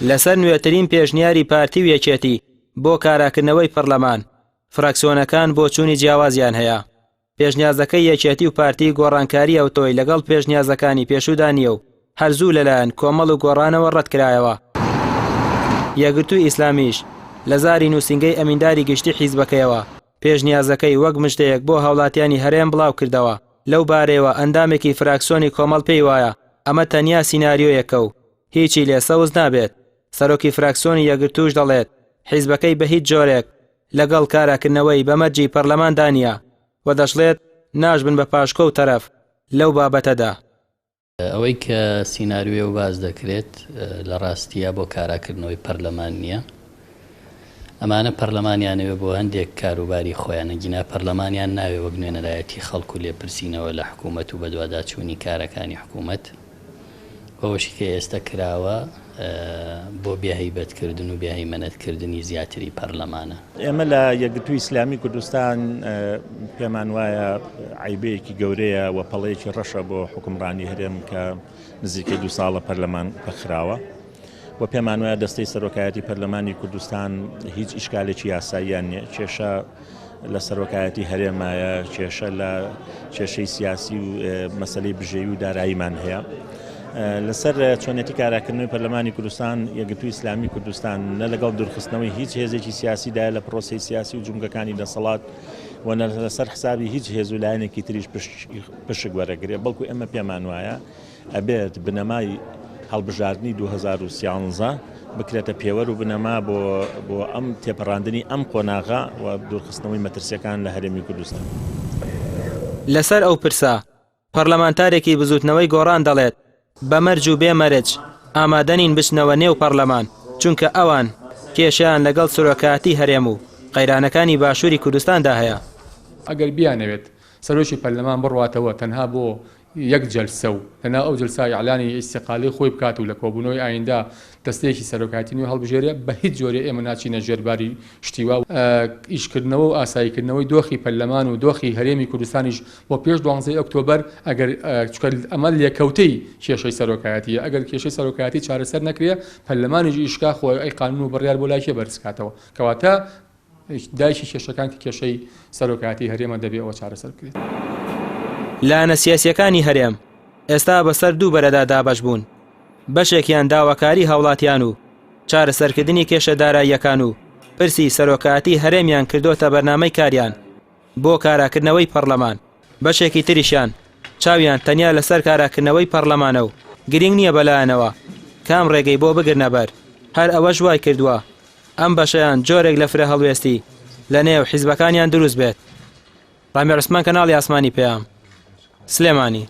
لەسەر نوێترین پێشنیاری پارتی و یەکێتی بۆ کاراکردنەوەی پەرلەمان، فراکسیۆنەکان بۆچوونی جیاوازیان هەیە. پێشنیازەکەی یەکێتی و پارتی گۆڕانکاری ئەوتۆی لەگەڵ پێشنیازەکانی پێشوودا نییە و هەر زوو لەلایەن کۆمەڵ و گۆڕانەوە ڕەتکرایەوە. یەکگرتووی ئیسلامیش لە زاری نووسینگەی ئەمینداری گشتی حیزبەکەیەوە پێشنیازەکەی وەک مژدەیەک بۆ هاوڵاتیانی هەرێم بڵاوکردەوە. لەو بارەیەوە ئەندامێکی فراکسیۆنی کۆمەڵ پێی وایە ئەمە تەنیا سیناریۆیەکە و هیچی لێ سەوز نابێت. سەرۆکی فراکسیۆنی یەکگرتووش دەڵێت حیزبەکەی بە هیچ جۆرێک لەگەڵ کاراکردنەوەی بە مەرجی پەرلەماندا نییە و دەشڵێت ناشبن بە پاشکۆ و تەرەف لەو بابەتەدا. ئەوەی کە سیناریۆیە و باس دەکرێت لە ڕاستییا بۆ کاراکردنەوەی پەرلەمان نییە. ئەمانە پەرلەمانیان ئەوێ بۆ هەندێک کاروباری خۆیان، ئەگینا پەرلەمانیان ناوێ وەک نوێنەرایەتی خەڵک و لێپرسینەوە لە حکوومەت و بەدواداچوونی کارەکانی حکوومەت. ئەوەشی کە ئێستە کراوە بۆ بێهەیبەتکردن و بێهەیمەنەتکردنی زیاتری پەرلەمانە. ئێمە لە یەکگرتووی ئیسلامی کوردستان پێمان وایە عەیبەیەکی گەورەیە و پەڵەیەکی ڕەشە بۆ حوکمڕانی هەرێم کە نزیکەی دوو ساڵە پەرلەمان پەکخراوە و پێمان وایە دەستەی سەرۆکایەتی پەرلەمانی کوردستان هیچ ئیشکالێکی یاساییان نییە کێشە لە سەرۆکایەتی هەرێمایە کێشە لە کێشەی سیاسی و مەسلەی بژێوی و داراییمان هەیە. لەسەر چۆنێتی کاراکردنەوەی پەرلەمانی کوردستان یەکگرتووی ئیسلامی کوردستان نە لەگەڵ دوورخستنەوەی هیچ هێزێکی سیاسیدایە لە پرۆسەی سیاسی و جومگەکانی دەسەڵات و نە لەسەر حسابی هیچ هێز و لایەنێکی تریش پشک وەرەگرێ بەڵکو ئێمە پێمان وایە ئەبێت بنەمای هەڵبژاردنی 2013 بکرێتە پێوەر و بنەما بۆ بۆ ئەم تێپەڕاندنی ئەم قۆناغە و دوورخستنەوەی مەترسیەکان لە هەرێمی کوردستان. لەسەر ئەو پرسە پەرلەمانتارێکی بزوتنەوەی گۆڕان دەڵێت، بە مەرج و بێ مەرج ئامادەنین بچنەوە نێو پەرلەمان، چونکە ئەوان کێشەیان لەگەڵ سەرۆکایەتی هەرێم و قەیرانەکانی باشوری کوردستاندا هەیە. ئەگەر بیانەوێت سەرۆکی پەرلەمان بڕواتەوە تەنها بۆ یەک جەلسە و لەناو ئەو جەلسە ئیعلانی ئیستیقالەی خۆی بکات و لە کۆبوونەوەی ئایندە دەستەیەکی سەرۆکایەتی نوێ هەڵبژێرێ، بە هیچ جۆرێ ئێمە ناچینە ژێر باری شتی وا و ئیشکردنەوە و ئاساییکردنەوەی دۆخی پەرلەمان و دۆخی هەرێمی کوردستانیش بۆ پێش دوانزەی ئۆکتۆبەر ئەگەر چونکە ئەمە لێکەوتەی کێشەی سەرۆکایەتییە ئەگەر کێشەی سەرۆکایەتی چارەسەر نەکرێ پەرلەمانیش ئیشکا خۆ ئەی قانون و بڕیار بۆ لای کێ بەرزکاتەوە کەواتە دایکی کێشەکان کە کێشەی سەرۆکایەتی هەرێمە دەبێ ئەوە چارەسەر بکرێت. لایەنە سیاسییەکانی هەرێم ئێستا بەسەر دوو بەرەدا دابەش بوون، بەشێکیان داواکاری هاوڵاتیان و چارەسەرکردنی کێشە داراییەکان و پرسی سەرۆکایەتی هەرێمیان کردۆتە بەرنامەی کاریان بۆ کاراکردنەوەی پەڕلەمان، بەشێکی تریشیان چاویان تەنیا لەسەر کاراکردنەوەی پەڕلەمانە و گرینگ نییە بەلایانەوە کام ڕێگەی بۆ بگرنە بەر، هەر ئەوەش وایکردووە ئەم بەشەیان جۆرێک لە فرە هەڵوێستی لە نێو حیزبەکانیان دروست بێت. ڕامی عوسمان کەناڵی ئاسمانی پەیام، سلێمانی.